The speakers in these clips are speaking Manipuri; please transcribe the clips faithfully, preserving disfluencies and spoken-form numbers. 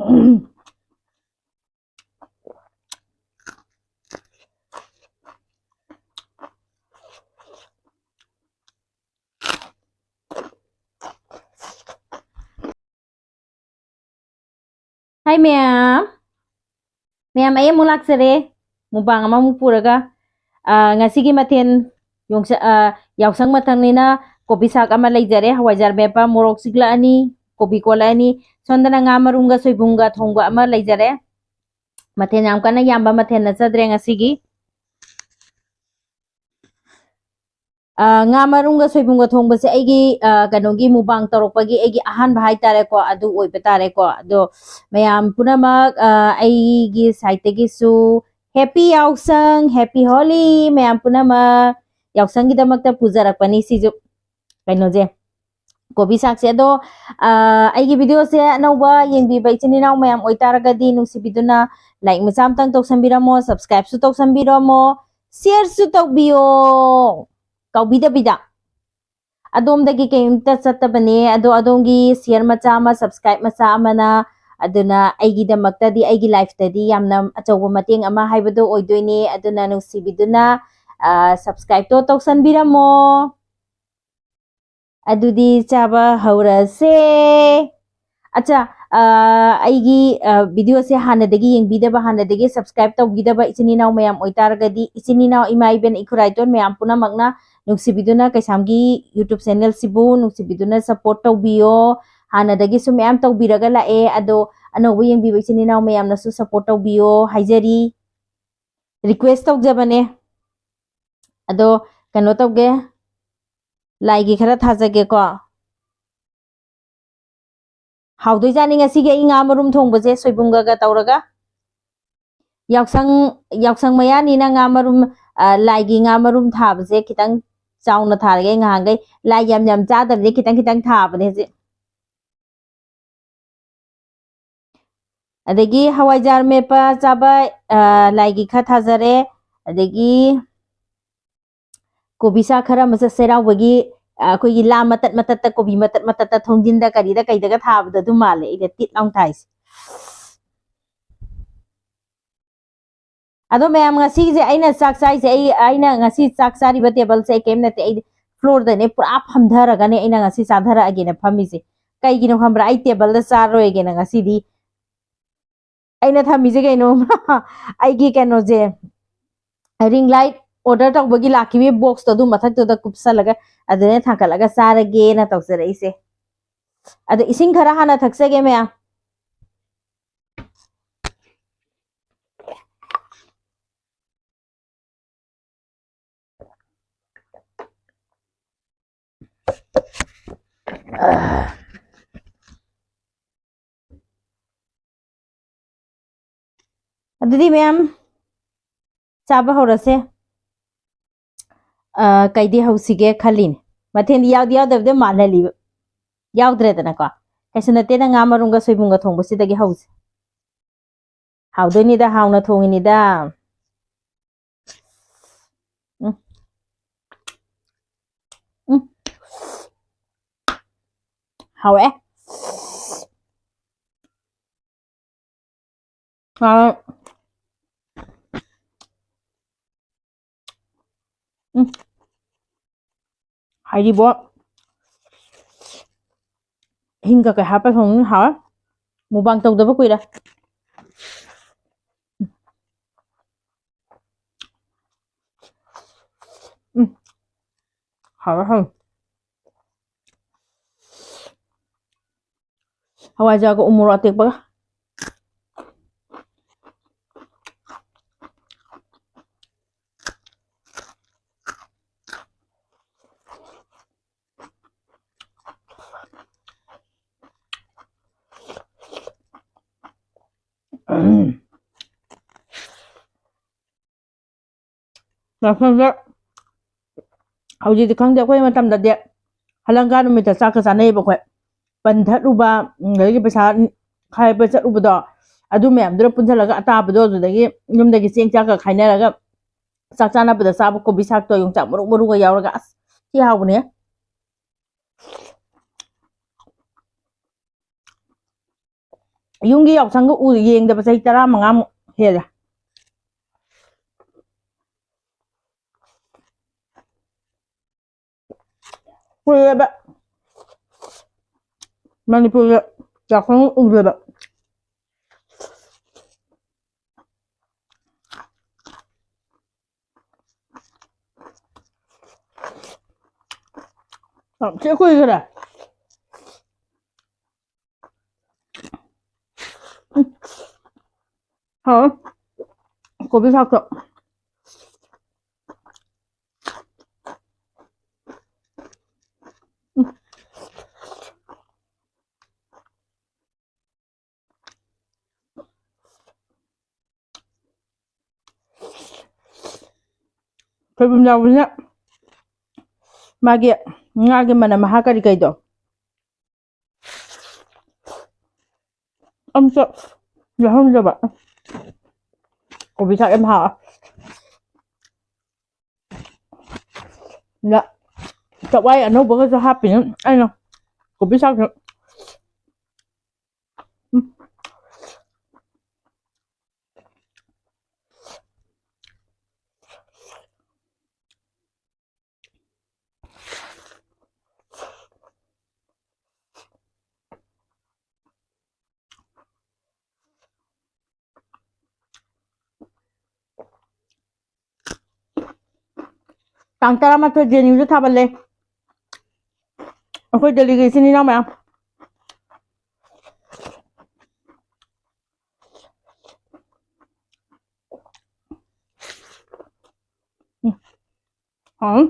Hi ꯃꯌꯥꯝ, ꯃꯌꯥꯝ ꯑꯩ ꯑꯃꯨꯛ ꯂꯥꯛꯆꯔꯦ ꯃꯨꯛꯕꯥꯡ ꯑꯃꯃꯨꯛ ꯄꯨꯔꯒ꯫ ꯑꯥ, ꯉꯁꯤꯒꯤ ꯃꯊꯦꯜ ꯌꯣꯡꯆ-, ꯑꯥ, ꯌꯥꯎꯁꯪ ꯃꯇꯝꯅꯤꯅ ꯀꯣꯕꯤ ꯁꯥꯛ ꯑꯃ ꯂꯩꯖꯔꯦ, ꯍꯋꯥꯏꯖꯥꯔ ꯃꯦꯠꯄ, ꯃꯣꯔꯣꯛ ꯆꯤꯛꯂꯛꯑꯅꯤ, ꯀꯣꯕꯤ ꯀꯣꯠꯂꯛꯑꯅꯤ, ꯁꯣꯝꯗꯅ ꯉꯥ ꯃꯔꯨꯝꯒ ꯁꯣꯏꯕꯨꯝꯒ ꯊꯣꯡꯕ ꯑꯃ ꯂꯩꯖꯔꯦ꯫ ꯃꯊꯦꯜ ꯌꯥꯝ ꯀꯟꯅ ꯌꯥꯝꯕ ꯃꯊꯦꯜ ꯅꯠꯆꯗ꯭ꯔꯦ ꯉꯁꯤꯒꯤ꯫ ꯑ, ꯉꯥ ꯃꯔꯨꯝꯒ ꯁꯣꯏꯕꯨꯝꯒ ꯊꯣꯡꯕꯁꯦ ꯑꯩꯒꯤ, ꯑ, ꯀꯩꯅꯣꯒꯤ ꯃꯨꯛꯕꯥꯡ ꯇꯧꯔꯛꯄꯒꯤ ꯑꯩꯒꯤ ꯑꯍꯥꯟꯕ ꯍꯥꯏꯇꯥꯔꯦꯀꯣ, ꯑꯗꯨ ꯑꯣꯏꯕ ꯇꯥꯔꯦꯀꯣ꯫ ꯑꯗꯣ ꯃꯌꯥꯝ ꯄꯨꯝꯅꯃꯛ, ꯑ, ꯑꯩꯒꯤ side ꯇꯒꯤꯁꯨ happy ꯌꯥꯎꯁꯪ, happy Holi ꯃꯌꯥꯝ ꯄꯨꯝꯅꯃꯛ꯫ ꯌꯥꯎꯁꯪꯒꯤꯗꯃꯛꯇ ꯄꯨꯖꯔꯛꯄꯅꯤ ꯁꯤꯁꯨ, ꯀꯩꯅꯣꯁꯦ, ꯀꯣꯕꯤ ꯁꯥꯛꯁꯦ꯫ ꯑꯗꯣ, ꯑ, ꯑꯩꯒꯤ video ꯁꯦ ꯑꯅꯧꯕ ꯌꯦꯡꯕꯤꯕ ꯏꯆꯤꯟ ꯏꯅꯥꯎ ꯃꯌꯥꯝ ꯑꯣꯏꯇꯥꯔꯒꯗꯤ ꯅꯨꯡꯁꯤꯕꯤꯗꯨꯅ like ꯃꯆꯥ ꯑꯃꯇꯪ ꯇꯧꯁꯟꯕꯤꯔꯝꯃꯣ, subscribe ꯁꯨ ꯇꯧꯁꯟꯕꯤꯔꯝꯃꯣ, share ꯁꯨ ꯇꯧꯕꯤꯌꯣ ꯀꯥꯎꯕꯤꯗꯕꯤꯗ꯫ ꯑꯗꯣꯝꯗꯒꯤ ꯀꯩꯝꯇ ꯆꯠꯇꯕꯅꯦ, ꯑꯗꯣ ꯑꯗꯣꯝꯒꯤ share ꯃꯆꯥ ꯑꯃ, subscribe ꯃꯆꯥ ꯑꯃꯅ, ꯑꯗꯨꯅ ꯑꯩꯒꯤꯗꯃꯛꯇꯗꯤ, ꯑꯩꯒꯤ life ꯇꯗꯤ ꯌꯥꯝꯅ ꯑꯆꯧꯕ ꯃꯇꯦꯡ ꯑꯃ ꯍꯥꯏꯕꯗꯣ ꯑꯣꯏꯗꯣꯏꯅꯦ꯫ ꯑꯗꯨꯅ ꯅꯨꯡꯁꯤꯕꯤꯗꯨꯅ, ꯑ, subscribe ꯇꯣ ꯇꯧꯁꯟꯕꯤꯔꯝꯃꯣ꯫ ꯑꯗꯨꯗꯤ ꯆꯥꯕ ꯍꯧꯔꯁꯦ꯫ ꯑꯠꯆꯥ, ꯑ, ꯑꯩꯒꯤ, ꯑ, video ꯁꯦ ꯍꯥꯟꯅꯗꯒꯤ ꯌꯦꯡꯕꯤꯗꯕ, ꯍꯥꯟꯅꯗꯒꯤ subscribe ꯇꯧꯕꯤꯗꯕ ꯏꯆꯤꯟ ꯏꯅꯥꯎ ꯃꯌꯥꯝ ꯑꯣꯏꯇꯥꯔꯒꯗꯤ, ꯏꯆꯤꯟ ꯏꯅꯥꯎ, ꯏꯃꯥ, ꯏꯕꯦꯟ, ꯏꯈꯨꯔꯥ ꯏꯇꯣꯟ ꯃꯌꯥꯝ ꯄꯨꯝꯅꯃꯛꯅ ꯅꯨꯡꯁꯤꯕꯤꯗꯨꯅ ꯀꯩꯁꯥꯝꯒꯤ YouTube channel ꯁꯤꯕꯨ ꯅꯨꯡꯁꯤꯕꯤꯗꯨꯅ support ꯇꯧꯕꯤꯌꯣ꯫ ꯍꯥꯟꯅꯗꯒꯤꯁꯨ ꯃꯌꯥꯝ ꯇꯧꯕꯤꯔꯒ ꯂꯥꯛꯑꯦ, ꯑꯗꯣ ꯑꯅꯧꯕ ꯌꯦꯡꯕꯤꯕ ꯏꯆꯤꯟ ꯏꯅꯥꯎ ꯃꯌꯥꯝꯅꯁꯨ support ꯇꯧꯕꯤꯌꯣ ꯍꯥꯏꯖꯔꯤ꯫ Request ꯇꯧꯖꯕꯅꯦ꯫ ꯑꯗꯣ ꯀꯩꯅꯣ ꯇꯧꯒꯦ, ꯂꯥꯏꯒꯤ ꯈꯔ ꯊꯥꯖꯒꯦꯀꯣ꯫ ꯍꯥꯎꯗꯣꯏꯖꯥꯠꯅꯤ ꯉꯁꯤꯒꯤ ꯑꯩ ꯉꯥ ꯃꯔꯨꯝ ꯊꯣꯡꯕꯁꯦ ꯁꯣꯏꯕꯨꯝꯒꯒ ꯇꯧꯔꯒ꯫ ꯌꯥꯎꯁꯪ, ꯌꯥꯎꯁꯪ ꯃꯌꯥꯅꯤꯅ ꯉꯥ ꯃꯔꯨꯝ, ꯑ, ꯂꯥꯏꯒꯤ ꯉꯥ ꯃꯔꯨꯝ ꯊꯥꯕꯁꯦ ꯈꯤꯇꯪ ꯆꯥꯎꯅ ꯊꯥꯔꯒꯦ꯫ ꯉꯍꯥꯟꯈꯩ ꯂꯥꯏ ꯌꯥꯝ ꯌꯥꯝ ꯆꯥꯗꯕꯅꯦ, ꯈꯤꯇꯪ ꯈꯤꯇꯪ ꯊꯥꯕꯅꯦ ꯍꯧꯖꯤꯛ꯫ ꯑꯗꯒꯤ ꯍꯋꯥꯏꯖꯥꯔ ꯃꯦꯠꯄ ꯆꯥꯕ, ꯑ, ꯂꯥꯏꯒꯤ ꯈꯔ ꯊꯥꯖꯔꯦ꯫ ꯑꯗꯒꯤ ꯀꯣꯕꯤ ꯁꯥꯛ ꯈꯔ ꯑꯃꯁꯨ ꯆꯩꯔꯥꯎꯕꯒꯤ, ꯑ, ꯑꯩꯈꯣꯏꯒꯤ ꯂꯥ ꯃꯇꯠ ꯃꯇꯠꯇ, ꯀꯣꯕꯤ ꯃꯇꯠ ꯃꯇꯠꯇ ꯊꯣꯡꯖꯤꯟꯗ ꯀꯔꯤꯗ ꯀꯩꯗꯒ ꯊꯥꯕꯗꯣ ꯑꯗꯨ ꯃꯥꯜꯂꯦ ꯑꯩꯅ ꯇꯤꯠ ꯂꯥꯎ ꯊꯥꯏꯁꯦ꯫ ꯑꯗꯣ ꯃꯌꯥꯝ, ꯉꯁꯤꯁꯦ ꯑꯩꯅ ꯆꯥꯛ ꯆꯥꯏꯁꯦ, ꯑꯩ, ꯑꯩꯅ ꯉꯁꯤ ꯆꯥꯛ ꯆꯥꯔꯤꯕ ꯇꯦꯕꯜꯁꯦ ꯑꯩ ꯀꯔꯤꯝ ꯅꯠꯇꯦ, ꯑꯩꯗꯤ ꯐ꯭ꯂꯣꯔꯗꯅꯦ ꯄꯨꯔꯥ ꯐꯝꯊꯔꯒꯅꯦ ꯑꯩꯅ ꯉꯁꯤ ꯆꯥꯊꯔꯛꯑꯒꯦꯅ ꯐꯝꯃꯤꯁꯦ꯫ ꯀꯩꯒꯤꯅꯣ ꯈꯪꯕ꯭ꯔꯥ? ꯑꯩ ꯇꯦꯕꯜꯗ ꯆꯥꯔꯣꯏꯒꯦꯅ ꯉꯁꯤꯗꯤ꯫ ꯑꯩꯅ ꯊꯝꯃꯤꯁꯦ ꯀꯩꯅꯣ? ꯑꯩꯒꯤ ꯀꯩꯅꯣꯁꯦ, ꯔꯤꯡ ꯂꯥꯏꯠ ꯑꯣꯔꯗꯔ ꯇꯧꯕꯒꯤ ꯂꯥꯛꯈꯤꯕ ꯕꯣꯛꯁꯇꯣ, ꯑꯗꯨ ꯃꯊꯛꯇꯨꯗ ꯀꯨꯞꯁꯜꯂꯒ ꯑꯗꯨꯗ ꯊꯥꯡꯀꯠꯂꯒ ꯆꯥꯔꯒꯦꯅ ꯇꯧꯖꯔꯛꯏꯁꯦ꯫ ꯑꯗꯣ ꯏꯁꯤꯡ ꯈꯔ ꯍꯥꯟꯅ ꯊꯛꯆꯒꯦ ꯃꯌꯥꯝ꯫ ꯑꯗꯨꯗꯤ ꯃꯌꯥꯝ, ꯆꯥꯕ ꯍꯧꯔꯁꯦ꯫ ꯑ, ꯀꯩꯗꯤ ꯍꯧꯁꯤꯒꯦ ꯈꯜꯂꯤꯅꯦ꯫ ꯃꯊꯦꯜꯗꯤ ꯌꯥꯎꯗꯤ ꯌꯥꯎꯗꯕꯗꯤ ꯃꯥꯜꯍꯜꯂꯤꯕ꯫ ꯌꯥꯎꯗ꯭ꯔꯦꯗꯅꯀꯣ꯫ ꯀꯩꯁꯨ ꯅꯠꯇꯦ, ꯅꯪ ꯉꯥ ꯃꯔꯨꯝꯒ ꯁꯣꯏꯕꯨꯝꯒ ꯊꯣꯡꯕꯁꯤꯗꯒꯤ ꯍꯧꯁꯦ꯫ ꯍꯥꯎꯗꯣꯏꯅꯤꯗ, ꯍꯥꯎꯅ ꯊꯣꯡꯉꯤꯅꯤꯗ꯫ ꯎꯝ꯫ ꯎꯝ꯫ ꯍꯥꯎꯋꯦ꯫ ꯍꯥꯎꯋꯦ꯫ ꯎꯝ꯫ ꯍꯥꯏꯔꯤꯕꯣ꯫ ꯍꯤꯡ ꯀꯀꯩ ꯍꯥꯞꯄ ꯊꯣꯡꯉꯤ ꯍꯥꯎꯋꯦ꯫ ꯃꯨꯛꯕꯥꯡ ꯇꯧꯗꯕ ꯀꯨꯏꯔꯦ꯫ ꯎꯝ꯫ ꯍꯥꯎꯋꯦ, ꯍꯥꯎꯋꯦ꯫ ꯍꯋꯥꯏꯖꯥꯔꯒ ꯎ ꯃꯣꯔꯣꯛ ꯑꯇꯦꯛꯄꯒ꯫ ꯌꯥꯏꯐꯝꯁꯦ ꯍꯧꯖꯤꯛꯇꯤ ꯈꯪꯗꯦ, ꯑꯩꯈꯣꯏ ꯃꯇꯝꯗꯗꯤ ꯍꯂꯪꯀꯥ ꯅꯨꯃꯤꯠꯇ ꯆꯥꯛꯀ ꯆꯥꯅꯩꯌꯦꯕ ꯑꯩꯈꯣꯏ꯫ ꯄꯟ ꯊꯠꯂꯨꯕ, ꯎꯝ, ꯑꯗꯒꯤ ꯄꯩꯁꯥ ꯈꯥꯏꯕ ꯆꯠꯂꯨꯕꯗꯣ, ꯑꯗꯨ ꯃꯌꯥꯝꯗꯨꯅ ꯄꯨꯟꯁꯤꯜꯂꯒ ꯑꯇꯥꯕꯗꯣ ꯑꯗꯨꯗꯒꯤ ꯌꯨꯝꯗꯒꯤ ꯆꯦꯡ ꯆꯥꯛꯀ ꯈꯥꯏꯅꯔꯒ ꯆꯥꯛ ꯆꯥꯅꯕꯗ ꯆꯥꯕ ꯀꯣꯕꯤ ꯁꯥꯛꯇꯣ, ꯌꯣꯡꯆꯥꯛ ꯃꯔꯨ ꯃꯔꯨꯒ ꯌꯥꯎꯔꯒ, ꯑꯁ, ꯊꯤ ꯍꯥꯎꯕꯅꯦ꯫ ꯌꯨꯝꯒꯤ ꯌꯥꯎꯁꯪꯒ ꯎ ꯌꯦꯡꯗꯕ ꯆꯍꯤ ꯇꯔꯥꯃꯉꯥꯃꯨꯛ ꯍꯦꯜꯂꯦ꯫ ꯀꯨꯏꯔꯦꯕ ꯃꯅꯤꯄꯨꯔꯗ ꯌꯥꯎꯁꯪ ꯎꯗꯕ꯫ ꯌꯥꯝ ꯊꯤ ꯀꯨꯏꯈ꯭ꯔꯦ꯫ ꯎꯝ꯫ ꯍꯥꯎꯋꯦ꯫ ꯀꯣꯕꯤ ꯁꯥꯛꯇꯣ꯫ ꯎꯝ꯫ ꯁꯣꯏꯕꯨꯝ ꯌꯥꯎꯕꯅꯤꯅ ꯃꯥꯒꯤ ꯉꯥꯒꯤ ꯃꯅꯝ ꯃꯍꯥ ꯀꯔꯤ ꯀꯩꯗꯣ ꯑꯝꯇ ꯌꯥꯎꯍꯟꯗꯕ꯫ ꯀꯣꯕꯤ ꯁꯥꯛ ꯌꯥꯝ ꯍꯥꯎꯋꯦ꯫ ꯂ-, ꯆꯛꯋꯥꯏ ꯑꯅꯧꯕꯒꯁꯨ ꯍꯥꯞꯄꯤꯅꯦ ꯑꯩꯅ ꯀꯣꯕꯤ ꯁꯥꯛꯁꯨ꯫ ꯎꯝ꯫ ꯇꯥꯡ ꯇꯔꯥꯃꯥꯊꯣꯏ ꯖꯦꯅꯤꯌꯨꯗ ꯊꯥꯕꯜ ꯂꯩ꯫ ꯑꯩꯈꯣꯏ ꯗꯦꯜꯂꯤꯒꯤ ꯏꯆꯤꯟ ꯏꯅꯥꯎ ꯃꯌꯥꯝ꯫ ꯎꯝ꯫ ꯍꯥꯎ꯫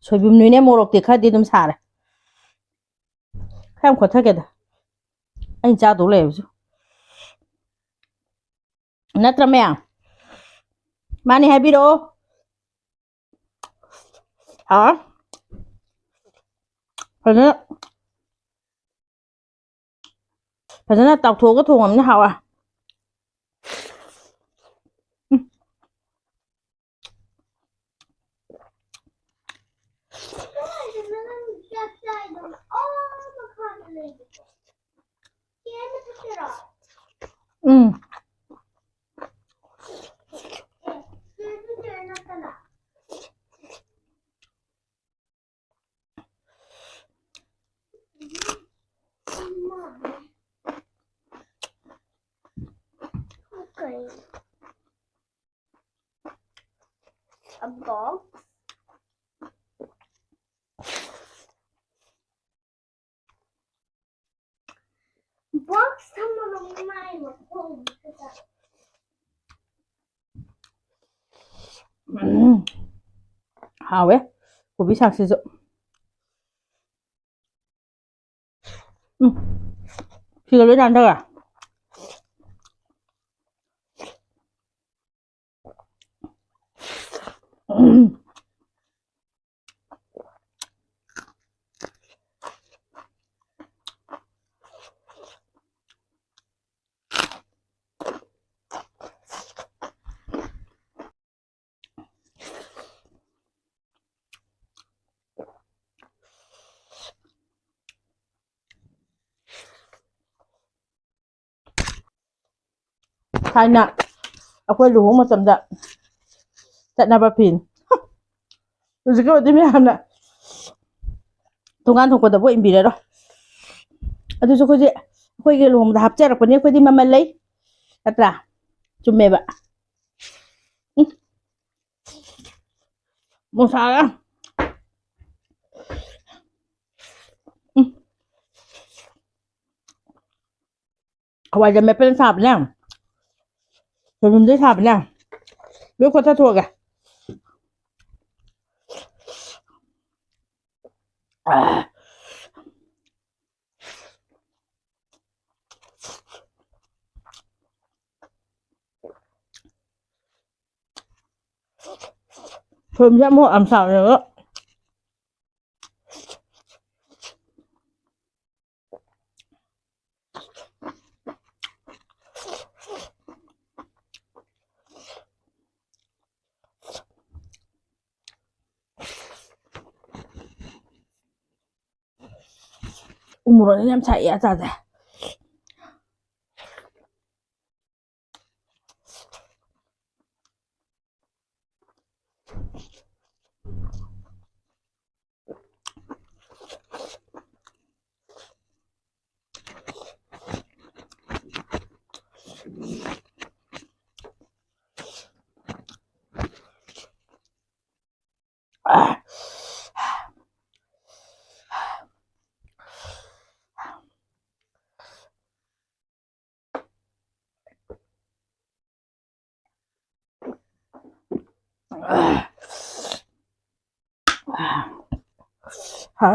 ꯁꯣꯏꯕꯨꯝ ꯅꯣꯏꯅꯦ ꯃꯣꯔꯣꯛꯇꯤ ꯈꯔꯗꯤ ꯑꯗꯨꯝ ꯁꯥꯔꯦ꯫ ꯈꯔ ꯌꯥꯝ ꯈꯣꯠꯊꯒꯦꯗ꯫ ꯑꯩꯅ ꯆꯥꯗꯧ ꯂꯩꯕꯁꯨ꯫ ꯅꯠꯇ꯭ꯔ ꯃꯌꯥꯝ? ꯃꯥꯅꯤ ꯍꯥꯏꯕꯤꯔꯛꯑꯣ꯫ ꯍꯥꯎ꯫ ꯐꯖꯅ ꯐꯖꯅ ꯇꯥꯎꯊꯣꯛꯑꯒ ꯊꯣꯡꯉꯝꯅ ꯍꯥꯎꯋꯦ꯫ ꯎꯝ꯫ ꯎꯝ꯫ Okay. A box. Box ꯊꯝꯃꯒ ꯃꯥꯏ ꯃꯈꯣꯡꯗꯨꯗ꯫ ꯎꯝ꯫ ꯍꯥꯎꯋꯦ ꯀꯣꯕꯤ ꯁꯥꯛꯁꯤꯁꯨ꯫ ꯎꯝ꯫ ꯁꯤꯒ ꯂꯣꯏ ꯆꯥꯟꯅꯔꯦ꯫ ꯎꯝ꯫ ꯊꯥꯏꯅ ꯑꯩꯈꯣꯏ ꯂꯨꯍꯣꯡ ꯃꯇꯝꯗ ꯆꯠꯅꯕ ꯐꯤꯅꯤ꯫ ꯍꯧꯖꯤꯛꯀꯤ ꯑꯣꯏꯗꯤ ꯃꯌꯥꯝꯅ ꯊꯣꯡꯒꯥꯟ ꯊꯣꯛꯄꯗꯕꯨ ꯏꯟꯕꯤꯔꯔꯣꯏ꯫ ꯑꯗꯨꯁꯨ ꯑꯩꯈꯣꯏꯁꯦ ꯑꯩꯈꯣꯏꯒꯤ ꯂꯨꯍꯣꯡꯕꯗ ꯍꯥꯞꯆꯔꯛꯄꯅꯤ꯫ ꯑꯩꯈꯣꯏꯗꯤ ꯃꯃꯜ ꯂꯩ, ꯅꯠꯇ꯭ꯔꯥ? ꯆꯨꯝꯃꯦꯕ꯫ ꯎꯝ꯫ ꯃꯣꯁꯥꯒ꯫ ꯎꯝ꯫ ꯍꯋꯥꯏꯖꯥꯔ ꯃꯦꯠꯄꯅ ꯁꯥꯕꯅꯦ꯫ ꯁꯣꯏꯕꯨꯝꯗꯩ ꯁꯥꯕꯅꯦ꯫ ꯂꯣꯏ ꯈꯣꯠꯊ ꯊꯣꯛꯑꯒꯦ꯫ ꯑꯥ꯫ ꯁꯣꯏꯕꯨꯝꯁꯦ ꯑꯃꯨꯛ ꯌꯥꯝ ꯁꯥꯕꯅꯦꯕ꯫ ꯎꯃꯣꯔꯣꯛꯅ ꯌꯥꯝ ꯁꯥꯏꯌꯦ ꯑꯆꯥꯁꯦ꯫ ꯍꯥ꯫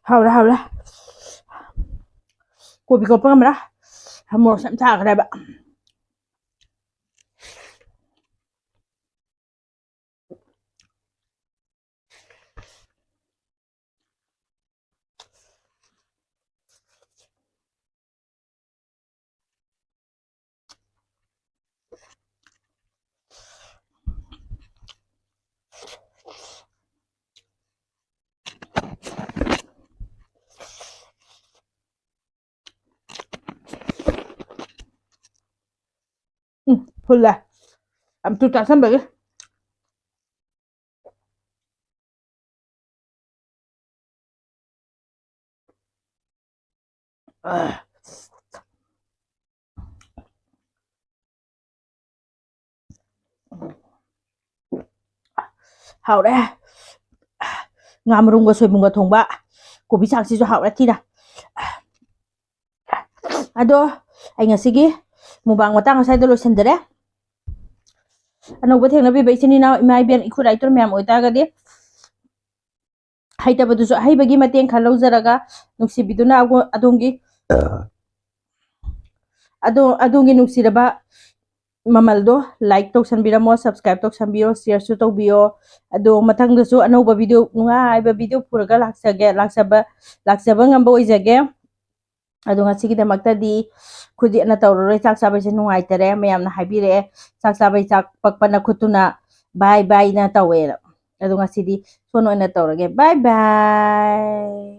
ꯍꯥꯎꯔꯦ, ꯍꯥꯎꯔꯦ꯫ ꯀꯣꯕꯤ ꯀꯣꯠꯄ ꯉꯝꯃꯔꯣꯏ꯫ ꯃꯣꯔꯣꯛꯁꯦ ꯌꯥꯝ ꯁꯥꯈ꯭ꯔꯦꯕ꯫ ꯎꯝ, ꯐꯨꯜꯂꯦ꯫ ꯌꯥꯝ ꯇꯨ ꯆꯥꯁꯟꯕꯒꯤ꯫ ꯑ꯫ ꯍꯥꯎꯔꯦ꯫ ꯉꯥ ꯃꯔꯨꯝꯒ ꯁꯣꯏꯕꯨꯝꯒ ꯊꯣꯡꯕ꯫ ꯀꯣꯕꯤ ꯁꯥꯛꯁꯤꯁꯨ ꯍꯥꯎꯔꯦ ꯊꯤꯅ꯫ ꯑꯗꯣ ꯑꯩ ꯉꯁꯤꯒꯤ ꯃꯨꯕꯥꯡ ꯃꯇꯥꯡ ꯑꯁ꯭ꯋꯥꯏꯗ ꯂꯣꯏꯁꯤꯟꯖꯔꯦ꯫ ꯑꯅꯧꯕ ꯊꯦꯡꯅꯕꯤꯕ ꯏꯆꯤꯟ ꯏꯅꯥꯎ, ꯏꯃꯥ ꯏꯕꯦꯟ, ꯏꯈꯨ ꯏꯇꯩꯃ ꯃꯌꯥꯝ ꯑꯣꯏꯇꯥꯔꯒꯗꯤ, ꯍꯩꯇꯕꯗꯨꯁꯨ ꯑꯍꯩꯕꯒꯤ ꯃꯇꯦꯡ ꯈꯔ ꯂꯧꯖꯔꯒ, ꯅꯨꯡꯁꯤꯕꯤꯗꯨꯅ ꯑꯒꯣ-, ꯑꯗꯣꯝꯒꯤ, ꯑꯗꯣ, ꯑꯗꯣꯝꯒꯤ ꯅꯨꯡꯁꯤꯔꯕ ꯃꯃꯜꯗꯣ like ꯇꯧꯁꯟꯕꯤꯔꯝꯃꯣ, subscribe ꯇꯧꯁꯟꯕꯤꯌꯣ, shareꯁꯨ ꯇꯧꯕꯤꯌꯣ꯫ ꯑꯗꯣ ꯃꯊꯪꯗꯁꯨ ꯑꯅꯧꯕ video, ꯅꯨꯡꯉꯥꯏꯕ video ꯄꯨꯔꯒ ꯂꯥꯛꯆꯒꯦ, ꯂꯥꯛꯆꯕ, ꯂꯥꯛꯆꯕ ꯉꯝꯕ ꯑꯣꯏꯖꯒꯦ꯫ ꯑꯗꯣ ꯉꯁꯤꯒꯤꯗꯃꯛꯇꯗꯤ ꯈꯨꯖꯤꯟꯅ ꯇꯧꯔꯔꯣꯏ, ꯆꯥꯛ ꯆꯥꯕꯩꯁꯦ ꯅꯨꯡꯉꯥꯏꯇꯔꯦ, ꯃꯌꯥꯝꯅ ꯍꯥꯏꯕꯤꯔꯛꯑꯦ, "ꯆꯥꯛ ꯆꯥꯕꯩ ꯆꯥꯛ ꯄꯛꯄ ꯅꯈꯨꯠꯇꯨꯅ bye byeꯅ ꯇꯧꯋꯦꯅ"꯫ ꯑꯗꯣ ꯉꯁꯤꯗꯤ ꯁꯣꯟ ꯑꯣꯏꯅ ꯇꯧꯔꯒꯦ, bye bye꯫